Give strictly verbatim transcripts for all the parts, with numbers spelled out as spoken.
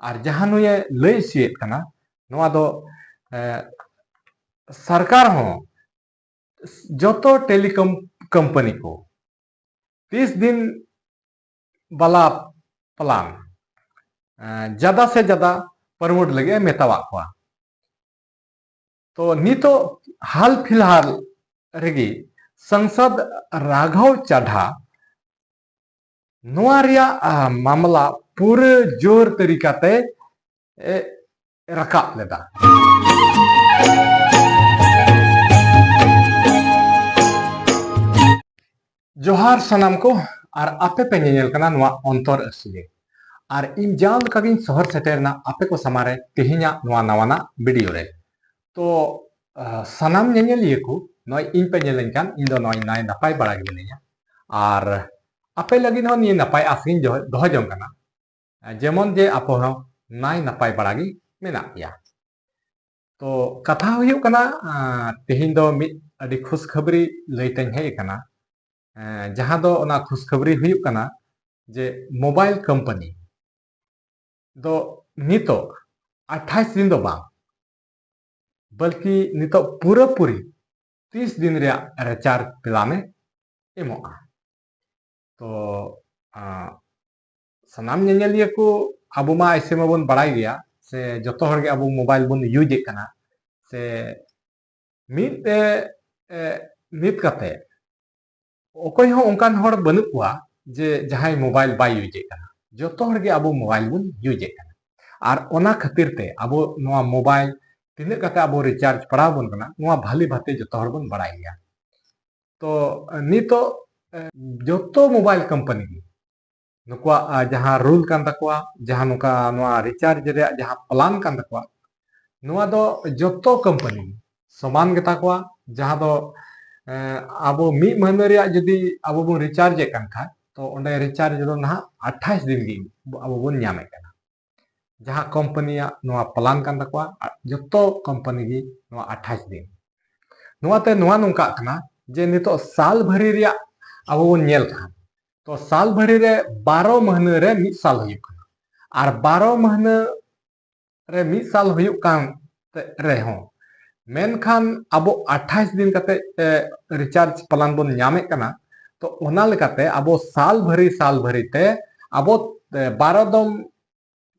ᱟᱨ ᱡᱟᱦᱟᱸ ᱱᱩᱭᱮ ᱞᱟᱹᱭ ᱦᱚᱪᱚᱭᱮᱫ ᱠᱟᱱᱟ, ᱱᱚᱣᱟ ᱫᱚ ᱥᱚᱨᱠᱟᱨ ᱦᱚᱸ ᱡᱚᱛᱚ ᱴᱮᱞᱤᱠᱚᱢ ᱠᱳᱢᱯᱟᱱᱤ ᱠᱚ ᱛᱤᱥ ᱫᱤᱱ ᱵᱟᱞᱟ ᱯᱞᱟᱱ ᱡᱟᱫᱟ ᱥᱮ ᱡᱟᱫᱟ ᱯᱨᱚᱢᱳᱴ ᱞᱟᱹᱜᱤᱫ ᱮ ᱢᱮᱛᱟᱣᱟᱜ ᱠᱚᱣᱟ᱾ ᱛᱚ ᱱᱤᱛᱚᱜ ᱦᱟᱞ ᱯᱷᱤᱞᱦᱟᱞ ᱨᱮᱜᱮ ᱥᱟᱝᱥᱟᱫ ᱨᱟᱜᱷᱚᱣ ᱪᱟᱰᱷᱟ ᱱᱚᱣᱟ ᱨᱮᱭᱟᱜ ᱢᱟᱢᱞᱟ ᱯᱩᱨᱟᱹ ᱡᱳᱨ ᱛᱟᱹᱨᱤᱠᱟᱛᱮ ᱨᱟᱠᱟᱵ ᱞᱮᱫᱟ᱾ ᱡᱚᱦᱟᱨ ᱥᱟᱱᱟᱢ ᱠᱚ, ᱟᱨ ᱟᱯᱮ ᱯᱮ ᱧᱮᱧᱮᱞ ᱠᱟᱱᱟ ᱱᱚᱣᱟ ᱚᱱᱛᱚᱨ ᱟᱹᱥᱞᱤ᱾ ᱟᱨ ᱤᱧ ᱡᱟᱣ ᱞᱮᱠᱟᱜᱤᱧ ᱥᱚᱦᱚᱨ ᱥᱮᱴᱮᱨ ᱮᱱᱟ ᱟᱯᱮ ᱠᱚ ᱥᱟᱢᱟᱝ ᱨᱮ ᱛᱮᱦᱮᱧᱟᱜ ᱱᱚᱣᱟ ᱱᱟᱣᱟᱱᱟᱜ ᱵᱷᱤᱰᱤᱭᱳ ᱨᱮ᱾ ᱛᱚ ᱥᱟᱱᱟᱢ ᱧᱮᱧᱮᱞᱤᱭᱟᱹ ᱠᱚ ᱱᱚᱜᱼᱚᱭ ᱤᱧ ᱯᱮ ᱧᱮᱞᱮᱧ ᱠᱟᱱ, ᱤᱧ ᱫᱚ ᱱᱚᱜᱼᱚᱭ ᱱᱟᱭ ᱱᱟᱯᱟᱭ ᱵᱟᱲᱟ ᱜᱮ ᱢᱤᱱᱟᱹᱧᱟ᱾ ᱟᱨ ᱟᱯᱮ ᱞᱟᱹᱜᱤᱫ ᱦᱚᱸ ᱱᱤᱭᱟᱹ ᱱᱟᱯᱟᱭ ᱟᱥ ᱜᱤᱧ ᱫᱚᱦᱚ ᱡᱚᱝ ᱠᱟᱱᱟ, ᱡᱮᱢᱚᱱ ᱡᱮ ᱟᱯᱮ ᱦᱚᱸ ᱱᱟᱭ ᱱᱟᱯᱟᱭ ᱵᱟᱲᱟ ᱜᱮ ᱢᱮᱱᱟᱜ ᱯᱮᱭᱟ᱾ ᱛᱚ ᱠᱟᱛᱷᱟ ᱦᱩᱭᱩᱜ ᱠᱟᱱᱟ, ᱛᱮᱦᱮᱧ ᱫᱚ ᱢᱤᱫ ᱟᱹᱰᱤ ᱠᱷᱩᱥ ᱠᱷᱟᱹᱵᱽᱨᱤ ᱞᱟᱹᱭ ᱛᱮᱧ ᱦᱮᱡ ᱟᱠᱟᱱᱟ᱾ ᱡᱟᱦᱟᱸ ᱫᱚ ᱚᱱᱟ ᱠᱷᱩᱥ ᱠᱷᱟᱹᱵᱽᱨᱤ ᱦᱩᱭᱩᱜ ᱠᱟᱱᱟ ᱡᱮ ᱢᱳᱵᱟᱭᱤᱞ ᱠᱳᱢᱯᱟᱱᱤ ᱫᱚ ᱱᱤᱛᱚᱜ ᱟᱴᱷᱟᱥ ᱫᱤᱱ ᱫᱚ ᱵᱟᱝ, ᱵᱚᱞᱠᱤ ᱱᱤᱛᱚᱜ ᱯᱩᱨᱟᱹᱯᱩᱨᱤ ᱛᱤᱥ ᱫᱤᱱ ᱨᱮᱭᱟᱜ ᱨᱤᱪᱟᱨᱡᱽ ᱯᱞᱟᱱ ᱮ ᱮᱢᱚᱜᱼᱟ᱾ ᱛᱚ ᱥᱟᱱᱟᱢ ᱧᱮᱧᱮᱞᱤᱭᱟᱹ ᱠᱚ ᱟᱵᱚ ᱢᱟ ᱮᱥᱮ ᱢᱟᱵᱚᱱ ᱵᱟᱲᱟᱭ ᱜᱮᱭᱟ ᱥᱮ ᱡᱚᱛᱚ ᱦᱚᱲ ᱜᱮ ᱟᱵᱚ ᱢᱳᱵᱟᱭᱤᱞ ᱵᱚᱱ ᱤᱭᱩᱡᱮᱫ ᱠᱟᱱᱟ᱾ ᱥᱮ ᱢᱤᱫ ᱱᱤᱛ ᱠᱟᱛᱮ ᱚᱠᱚᱭ ᱦᱚᱸ ᱚᱱᱠᱟᱱ ᱦᱚᱲ ᱵᱟᱹᱱᱩᱜ ᱠᱚᱣᱟ ᱡᱮ ᱡᱟᱦᱟᱸᱭ ᱢᱳᱵᱟᱭᱤᱞ ᱵᱟᱭ ᱤᱭᱩᱡᱮᱫ ᱠᱟᱱᱟ᱾ ᱡᱚᱛᱚ ᱦᱚᱲ ᱜᱮ ᱟᱵᱚ ᱢᱳᱵᱟᱭᱤᱞ ᱵᱚᱱ ᱤᱭᱩᱡᱮᱫ ᱠᱟᱱᱟ᱾ ᱟᱨ ᱚᱱᱟ ᱠᱷᱟᱹᱛᱤᱨ ᱛᱮ ᱟᱵᱚ ᱱᱚᱣᱟ ᱢᱳᱵᱟᱭᱤᱞ ᱛᱤᱱᱟᱹᱜ ᱠᱟᱛᱮ ᱟᱵᱚ ᱨᱤᱪᱟᱨᱡᱽ ᱯᱟᱲᱟᱣ ᱵᱚᱱ ᱠᱟᱱᱟ, ᱱᱚᱣᱟ ᱵᱷᱟᱞᱤ ᱵᱷᱟᱵᱛᱮ ᱡᱚᱛᱚ ᱦᱚᱲ ᱵᱚᱱ ᱵᱟᱲᱟᱭ ᱜᱮᱭᱟ᱾ ᱛᱚ ᱱᱤᱛᱚᱜ ᱡᱚᱛᱚ ᱢᱳᱵᱟᱭᱤᱞ ᱠᱳᱢᱯᱟᱱᱤ ᱜᱮ ᱱᱩᱠᱩᱣᱟᱜ ᱡᱟᱦᱟᱸ ᱨᱩᱞ ᱠᱟᱱ ᱛᱟᱠᱚᱣᱟ, ᱡᱟᱦᱟᱸ ᱱᱚᱝᱠᱟ ᱱᱚᱣᱟ ᱨᱤᱪᱟᱨᱡᱽ ᱨᱮᱭᱟᱜ ᱡᱟᱦᱟᱸ ᱯᱞᱟᱱ ᱠᱟᱱ ᱛᱟᱠᱚᱣᱟ, ᱱᱚᱣᱟ ᱫᱚ ᱡᱚᱛᱚ ᱠᱳᱢᱯᱟᱱᱤ ᱥᱚᱢᱟᱱ ᱜᱮᱛᱟ ᱠᱚᱣᱟ᱾ ᱡᱟᱦᱟᱸ ᱫᱚ ᱟᱵᱚ ᱢᱤᱫ ᱢᱟᱹᱦᱱᱟᱹ ᱨᱮᱭᱟᱜ ᱡᱩᱫᱤ ᱟᱵᱚ ᱵᱚᱱ ᱨᱤᱪᱟᱨᱡᱽ ᱮᱫ ᱠᱟᱱ ᱠᱷᱟᱱ, ᱛᱚ ᱚᱸᱰᱮ ᱨᱤᱪᱟᱨᱡᱽ ᱫᱚ ᱱᱟᱦᱟᱜ ᱟᱴᱷᱟᱥ ᱫᱤᱱ ᱜᱮ ᱟᱵᱚ ᱵᱚᱱ ᱧᱟᱢᱮᱫ ᱠᱟᱱᱟ᱾ ᱡᱟᱦᱟᱸ ᱠᱳᱢᱯᱟᱱᱤᱭᱟᱜ ᱱᱚᱣᱟ ᱯᱞᱟᱱ ᱠᱟᱱ ᱛᱟᱠᱚᱣᱟ, ᱡᱚᱛᱚ ᱠᱳᱢᱯᱟᱱᱤ ᱜᱮ ᱱᱚᱣᱟ ᱟᱴᱷᱟᱥ ᱫᱤᱱ᱾ ᱱᱚᱣᱟᱛᱮ ᱱᱚᱣᱟ ᱱᱚᱝᱠᱟᱜ ᱠᱟᱱᱟ ᱡᱮ ᱱᱤᱛᱚᱜ ᱥᱟᱞ ᱵᱷᱟᱹᱨᱤ ᱨᱮᱭᱟᱜ ᱟᱵᱚ ᱵᱚᱱ ᱧᱮᱞ ᱠᱷᱟᱱ, ᱛᱚ ᱥᱟᱞ ᱵᱷᱟᱹᱨᱤ ᱨᱮ ᱵᱟᱨᱚ ᱢᱟᱹᱦᱱᱟᱹ ᱨᱮ ᱢᱤᱫ ᱥᱟᱞ ᱦᱩᱭᱩᱜ ᱠᱟᱱᱟ᱾ ᱟᱨ ᱵᱟᱨᱚ ᱢᱟᱹᱦᱱᱟᱹ ᱨᱮ ᱢᱤᱫ ᱥᱟᱞ ᱦᱩᱭᱩᱜ ᱠᱟᱱ ᱨᱮᱦᱚᱸ, ᱢᱮᱱᱠᱷᱟᱱ ᱟᱵᱚ ᱟᱴᱷᱟᱥ ᱫᱤᱱ ᱠᱟᱛᱮ ᱨᱤᱪᱟᱨᱡᱽ ᱯᱞᱟᱱ ᱵᱚᱱ ᱧᱟᱢᱮᱫ ᱠᱟᱱᱟ᱾ ᱛᱚ ᱚᱱᱟ ᱞᱮᱠᱟᱛᱮ ᱟᱵᱚ ᱥᱟᱞ ᱵᱷᱟᱹᱨᱤ ᱥᱟᱞ ᱵᱷᱟᱹᱨᱤ ᱛᱮ ᱟᱵᱚ ᱵᱟᱨᱚ ᱫᱚᱢ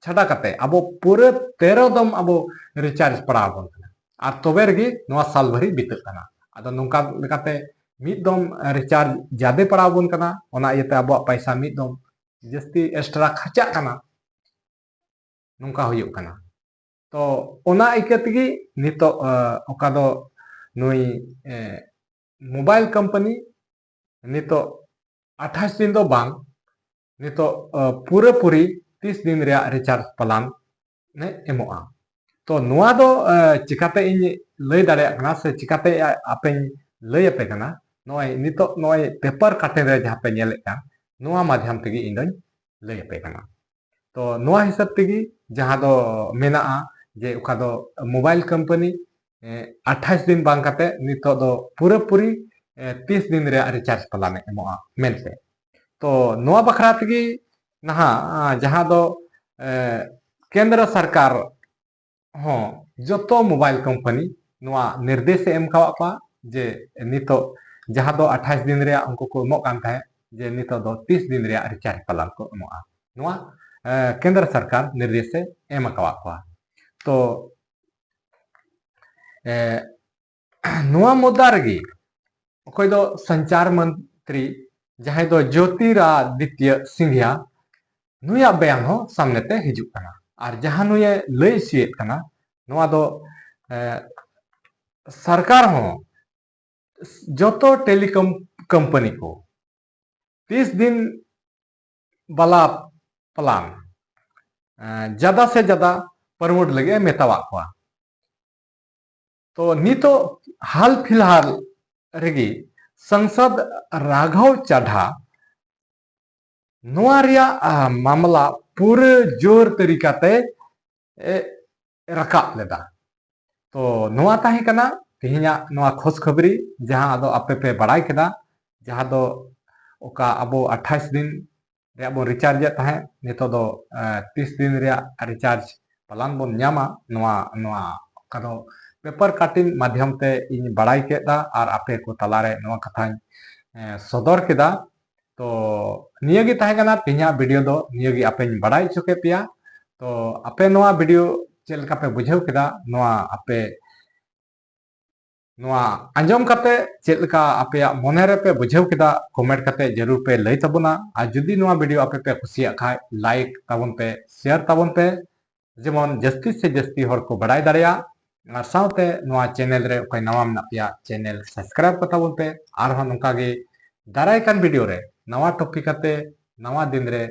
ᱪᱷᱟᱰᱟ ᱠᱟᱛᱮ ᱟᱵᱚ ᱯᱩᱨᱟᱹ ᱛᱮᱨᱚ ᱫᱚᱢ ᱟᱵᱚ ᱨᱤᱪᱟᱨᱡᱽ ᱯᱟᱲᱟᱣ ᱟᱵᱚᱱ ᱠᱟᱱᱟ᱾ ᱟᱨ ᱛᱚᱵᱮ ᱨᱮᱜᱮ ᱱᱚᱣᱟ ᱥᱟᱞ ᱵᱷᱟᱹᱨᱤ ᱵᱤᱛᱟᱹᱜ ᱠᱟᱱᱟ᱾ ᱟᱫᱚ ᱱᱚᱝᱠᱟ ᱞᱮᱠᱟᱛᱮ ᱢᱤᱫ ᱫᱚᱢ ᱨᱤᱪᱟᱨᱡᱽ ᱡᱟᱫᱮ ᱯᱟᱲᱟᱣ ᱟᱵᱚᱱ ᱠᱟᱱᱟ, ᱚᱱᱟ ᱤᱭᱟᱹᱛᱮ ᱟᱵᱚᱣᱟᱜ ᱯᱟᱭᱥᱟ ᱢᱤᱫ ᱫᱚᱢ ᱡᱟᱹᱥᱛᱤ ᱮᱠᱥᱴᱨᱟ ᱠᱷᱟᱨᱪᱟᱜ ᱠᱟᱱᱟ, ᱱᱚᱝᱠᱟ ᱦᱩᱭᱩᱜ ᱠᱟᱱᱟ᱾ ᱛᱚ ᱚᱱᱟ ᱤᱠᱟᱹ ᱛᱮᱜᱮ ᱱᱤᱛᱚᱜ ᱚᱠᱟ ᱫᱚ ᱱᱩᱭ ᱢᱳᱵᱟᱭᱤᱞ ᱠᱳᱢᱯᱟᱱᱤ ᱱᱤᱛᱚᱜ ᱟᱴᱷᱟᱥ ᱫᱤᱱ ᱫᱚ ᱵᱟᱝ, ᱱᱤᱛᱚᱜ ᱯᱩᱨᱟᱹᱯᱩᱨᱤ ᱛᱤᱥ ᱫᱤᱱ ᱨᱮᱭᱟᱜ ᱨᱤᱪᱟᱨᱡᱽ ᱯᱞᱟᱱ ᱮ ᱮᱢᱚᱜᱼᱟ᱾ ᱛᱚ ᱱᱚᱣᱟ ᱫᱚ ᱪᱤᱠᱟᱛᱮ ᱤᱧ ᱞᱟᱹᱭ ᱫᱟᱲᱮᱭᱟᱜ ᱠᱟᱱᱟ ᱥᱮ ᱪᱤᱠᱟᱛᱮ ᱟᱯᱮᱧ ᱞᱟᱹᱭ ᱟᱯᱮ ᱠᱟᱱᱟ, ᱱᱚᱜᱼᱚᱭ ᱱᱤᱛᱚᱜ ᱱᱚᱜᱼᱚᱭ ᱯᱮᱯᱟᱨ ᱠᱟᱴᱮᱱ ᱨᱮ ᱡᱟᱦᱟᱸ ᱯᱮ ᱧᱮᱞᱮᱫ ᱠᱟᱱ, ᱱᱚᱣᱟ ᱢᱟᱫᱽᱫᱷᱚᱢ ᱛᱮᱜᱮ ᱤᱧ ᱫᱚᱧ ᱞᱟᱹᱭ ᱟᱯᱮ ᱠᱟᱱᱟ᱾ ᱛᱚ ᱱᱚᱣᱟ ᱦᱤᱥᱟᱹᱵ ᱛᱮᱜᱮ ᱡᱟᱦᱟᱸ ᱫᱚ ᱢᱮᱱᱟᱜᱼᱟ ᱡᱮ ᱚᱠᱟ ᱫᱚ ᱢᱳᱵᱟᱭᱤᱞ ᱠᱳᱢᱯᱟᱱᱤ ᱟᱴᱷᱟᱥ ᱫᱤᱱ ᱵᱟᱝ ᱠᱟᱛᱮ ᱱᱤᱛᱚᱜ ᱫᱚ ᱯᱩᱨᱟᱹᱯᱩᱨᱤ ᱛᱤᱥ ᱫᱤᱱ ᱨᱮᱭᱟᱜ ᱨᱤᱪᱟᱨᱡᱽ ᱯᱞᱟᱱ ᱮ ᱮᱢᱚᱜᱼᱟ ᱢᱮᱱᱛᱮ᱾ ᱛᱚ ᱱᱚᱣᱟ ᱵᱟᱠᱷᱨᱟ ᱛᱮᱜᱮ ᱱᱟᱦᱟᱜ ᱡᱟᱦᱟᱸ ᱫᱚ ᱠᱮᱱᱫᱨᱚ ᱥᱚᱨᱠᱟᱨ ᱦᱚᱸ ᱡᱚᱛᱚ ᱢᱳᱵᱟᱭᱤᱞ ᱠᱳᱢᱯᱟᱱᱤ ᱱᱚᱣᱟ ᱱᱤᱨᱫᱮᱥ ᱮ ᱮᱢ ᱠᱟᱣᱟᱫ ᱠᱚᱣᱟ ᱡᱮ ᱱᱤᱛᱚᱜ ᱡᱟᱦᱟᱸ ᱫᱚ ᱟᱴᱷᱟᱥ ᱫᱤᱱ ᱨᱮᱭᱟᱜ ᱩᱱᱠᱩ ᱠᱚ ᱮᱢᱚᱜ ᱠᱟᱱ ᱛᱟᱦᱮᱸᱫ, ᱡᱮ ᱱᱤᱛᱚᱜ ᱫᱚ ᱛᱤᱥ ᱫᱤᱱ ᱨᱮᱭᱟᱜ ᱨᱤᱪᱟᱨᱡᱽ ᱯᱞᱟᱱ ᱠᱚ ᱮᱢᱚᱜᱼᱟ᱾ ᱱᱚᱣᱟ ᱠᱮᱱᱫᱨᱚ ᱥᱚᱨᱠᱟᱨ ᱱᱤᱨᱫᱮᱥ ᱮ ᱮᱢ ᱟᱠᱟᱣᱟᱫ ᱠᱚᱣᱟ᱾ ᱛᱚ ᱱᱚᱣᱟ ᱢᱩᱫᱽᱫᱟ ᱨᱮᱜᱮ ᱚᱠᱚᱭ ᱫᱚ ᱥᱚᱧᱪᱟᱨ ᱢᱚᱱᱛᱨᱤ, ᱡᱟᱦᱟᱸᱭ ᱫᱚ ᱡᱳᱛᱤᱨᱟᱫᱤᱛᱭᱚ ᱥᱤᱱᱫᱷᱤᱭᱟ, ᱱᱩᱭᱟᱜ ᱵᱮᱭᱟᱱ ᱦᱚᱸ ᱥᱟᱢᱱᱮ ᱛᱮ ᱦᱤᱡᱩᱜ ᱠᱟᱱᱟ᱾ ᱟᱨ ᱡᱟᱦᱟᱸ ᱱᱩᱭᱮ ᱞᱟᱹᱭ ᱦᱚᱪᱚᱭᱮᱫ ᱠᱟᱱᱟ, ᱱᱚᱣᱟ ᱫᱚ ᱥᱚᱨᱠᱟᱨ ᱦᱚᱸ ᱡᱚᱛᱚ ᱴᱮᱞᱤᱠᱚᱢ ᱠᱳᱢᱯᱟᱱᱤ ᱠᱚ ᱛᱤᱥ ᱫᱤᱱ ᱵᱟᱞᱟ ᱯᱞᱟᱱ ᱡᱟᱫᱟ ᱥᱮ ᱡᱟᱫᱟ ᱯᱨᱚᱢᱳᱴ ᱞᱟᱹᱜᱤᱫ ᱮ ᱢᱮᱛᱟᱣᱟᱜ ᱠᱚᱣᱟ᱾ ᱛᱚ ᱱᱤᱛᱚᱜ ᱦᱟᱞ ᱯᱷᱤᱞᱦᱟᱞ ᱨᱮᱜᱮ ᱥᱟᱝᱥᱚᱫ ᱨᱟᱜᱷᱚᱣ ᱪᱟᱰᱷᱟ ᱱᱚᱣᱟ ᱨᱮᱭᱟᱜ ᱢᱟᱢᱞᱟ ᱯᱩᱨᱟᱹ ᱡᱳᱨ ᱛᱟᱹᱨᱤᱠᱟᱛᱮ ᱨᱟᱠᱟᱵ ᱞᱮᱫᱟ᱾ ᱛᱚ ᱱᱚᱣᱟ ᱛᱟᱦᱮᱸ ᱠᱟᱱᱟ ᱛᱮᱦᱮᱧᱟᱜ ᱱᱚᱣᱟ ᱠᱷᱚᱥ ᱠᱷᱟᱹᱵᱽᱨᱤ, ᱡᱟᱦᱟᱸ ᱟᱫᱚ ᱟᱯᱮ ᱯᱮ ᱵᱟᱲᱟᱭ ᱠᱮᱫᱟ, ᱡᱟᱦᱟᱸ ᱫᱚ ᱚᱠᱟ ᱟᱵᱚ ᱟᱴᱷᱟᱥ ᱫᱤᱱ ᱨᱮᱭᱟᱜ ᱵᱚᱱ ᱨᱤᱪᱟᱨᱡᱽ ᱮᱫ ᱛᱟᱦᱮᱸᱫ, ᱱᱤᱛᱚᱜ ᱫᱚ ᱛᱤᱥ ᱫᱤᱱ ᱨᱮᱭᱟᱜ ᱨᱤᱪᱟᱨᱡᱽ ᱯᱟᱞᱟᱱ ᱵᱚᱱ ᱧᱟᱢᱟ, ᱱᱚᱣᱟ ᱱᱚᱣᱟ ᱚᱠᱟ ᱫᱚ ᱯᱮᱯᱟᱨ ᱠᱟᱴᱤᱝ ᱢᱟᱫᱽᱫᱷᱚᱢ ᱛᱮ ᱤᱧ ᱵᱟᱲᱟᱭ ᱠᱮᱫᱟ ᱟᱨ ᱟᱯᱮ ᱠᱚ ᱛᱟᱞᱟᱨᱮ ᱱᱚᱣᱟ ᱠᱟᱛᱷᱟᱧ ᱥᱚᱫᱚᱨ ᱠᱮᱫᱟ᱾ ᱛᱚ ᱱᱤᱭᱟᱹ ᱜᱮ ᱛᱟᱦᱮᱸ ᱠᱟᱱᱟ ᱛᱮᱦᱮᱧᱟᱜ ᱵᱷᱤᱰᱤᱭᱳ ᱫᱚ, ᱱᱤᱭᱟᱹ ᱜᱮ ᱟᱯᱮᱧ ᱵᱟᱲᱟᱭ ᱦᱚᱪᱚ ᱠᱮᱫ ᱯᱮᱭᱟ᱾ ᱛᱚ ᱟᱯᱮ ᱱᱚᱣᱟ ᱵᱷᱤᱰᱤᱭᱳ ᱪᱮᱫ ᱞᱮᱠᱟ ᱯᱮ ᱵᱩᱡᱷᱟᱹᱣ ᱠᱮᱫᱟ, ᱱᱚᱣᱟ ᱟᱯᱮ ᱱᱚᱣᱟ ᱟᱸᱡᱚᱢ ᱠᱟᱛᱮ ᱪᱮᱫ ᱞᱮᱠᱟ ᱟᱯᱮᱭᱟᱜ ᱢᱚᱱᱮ ᱨᱮᱯᱮ ᱵᱩᱡᱷᱟᱹᱣ ᱠᱮᱫᱟ, ᱠᱚᱢᱮᱱᱴ ᱠᱟᱛᱮ ᱡᱟᱹᱨᱩᱲ ᱯᱮ ᱞᱟᱹᱭ ᱛᱟᱵᱚᱱᱟ᱾ ᱟᱨ ᱡᱩᱫᱤ ᱱᱚᱣᱟ ᱵᱷᱤᱰᱤᱭᱳ ᱟᱯᱮ ᱯᱮ ᱠᱩᱥᱤᱭᱟᱜ ᱠᱷᱟᱡ, ᱞᱟᱭᱤᱠ ᱛᱟᱵᱚᱱ ᱯᱮ, ᱥᱮᱭᱟᱨ ᱛᱟᱵᱚᱱ ᱯᱮ, ᱡᱮᱢᱚᱱ ᱡᱟᱹᱥᱛᱤ ᱥᱮ ᱡᱟᱹᱥᱛᱤ ᱦᱚᱲ ᱠᱚ ᱵᱟᱲᱟᱭ ᱫᱟᱲᱮᱭᱟᱜ᱾ ᱟᱨ ᱥᱟᱶᱛᱮ ᱱᱚᱣᱟ ᱪᱮᱱᱮᱞ ᱨᱮ ᱚᱠᱚᱭ ᱱᱟᱣᱟ ᱢᱮᱱᱟᱜ ᱯᱮᱭᱟ, ᱪᱮᱱᱮᱞ ᱥᱟᱵᱥᱠᱨᱟᱭᱤᱵ ᱠᱟᱛᱟ ᱵᱚᱱ ᱯᱮ᱾ ᱟᱨᱦᱚᱸ ᱱᱚᱝᱠᱟ ᱜᱮ ᱫᱟᱨᱟᱭ ᱠᱟᱱ ᱵᱷᱤᱰᱤᱭᱳ ᱨᱮ ᱱᱟᱣᱟ ᱴᱚᱯᱤᱠ ᱟᱛᱮ, ᱱᱟᱣᱟ ᱫᱤᱱ ᱨᱮ,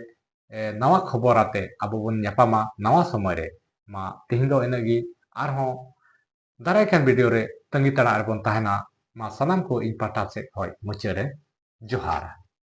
ᱮ, ᱱᱟᱣᱟ ᱠᱷᱚᱵᱚᱨ ᱟᱛᱮ ᱟᱵᱚ ᱵᱚᱱ ᱧᱟᱯᱟᱢᱟ ᱱᱟᱣᱟ ᱥᱚᱢᱚᱭ ᱨᱮ᱾ ᱢᱟ ᱛᱮᱦᱮᱧ ᱫᱚ ᱤᱱᱟᱹᱜ ᱜᱮ, ᱟᱨᱦᱚᱸ ᱫᱟᱨᱟᱭ ᱠᱟᱱ ᱵᱷᱤᱰᱤᱭᱳ ᱨᱮ ᱛᱟᱺᱜᱤ ᱛᱟᱲᱟᱜ ᱨᱮᱵᱚᱱ ᱛᱟᱦᱮᱱᱟ᱾ ᱢᱟ ᱥᱟᱱᱟᱢ ᱠᱚ ᱤᱧ ᱯᱟᱦᱴᱟ ᱥᱮᱫ ᱠᱷᱚᱱ ᱢᱩᱪᱟᱹᱫ ᱨᱮ ᱡᱚᱦᱟᱨ᱾